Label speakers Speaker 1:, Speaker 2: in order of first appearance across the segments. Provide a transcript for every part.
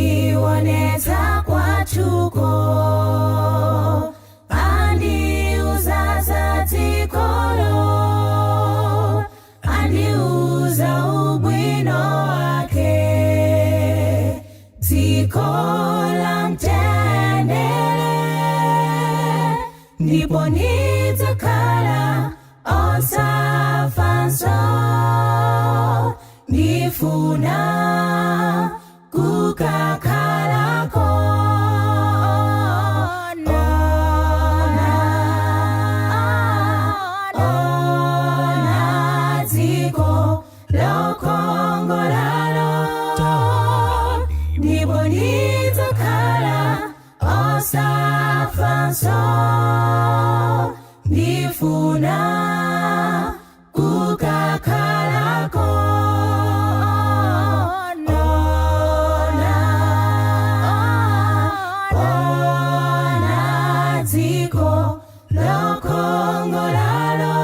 Speaker 1: Andionetsa kwathuko, andiuza za dzikolo, andiuza ubwino wake, dziko la mtendere, ndipo ndidzakhala osafanso. Ndifuna kukakhalako. Ona, ona dziko lokongolalo, ndipo ndidzakhala osafanso. Ndifuna kukakhalako. Ona, ona dziko lokongolalo,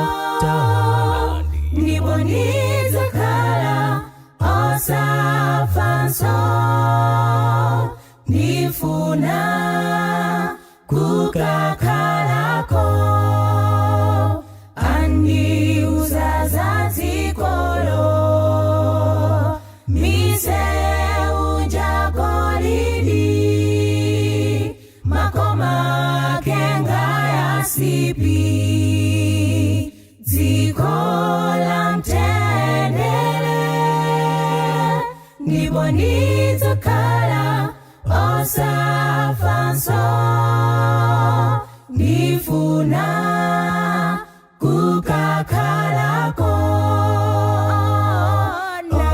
Speaker 1: ndipo ndidzakhala osafanso. Ndifuna kukakhalako. Andiuza za dzikolo, miseu jagolidi, makoma kenga ya sipi, dziko la mtendere, ndipo ndidzakhala osafanso. Ndifuna kukakhalako. Ona,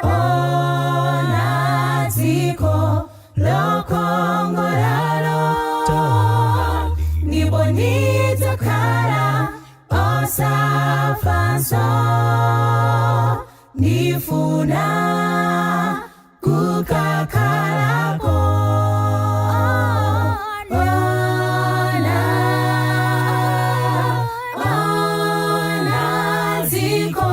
Speaker 1: ona dziko lokongolalo, ndipo ndidzakhala osafanso. Ndifuna kukakhalako. Ona, ona dziko.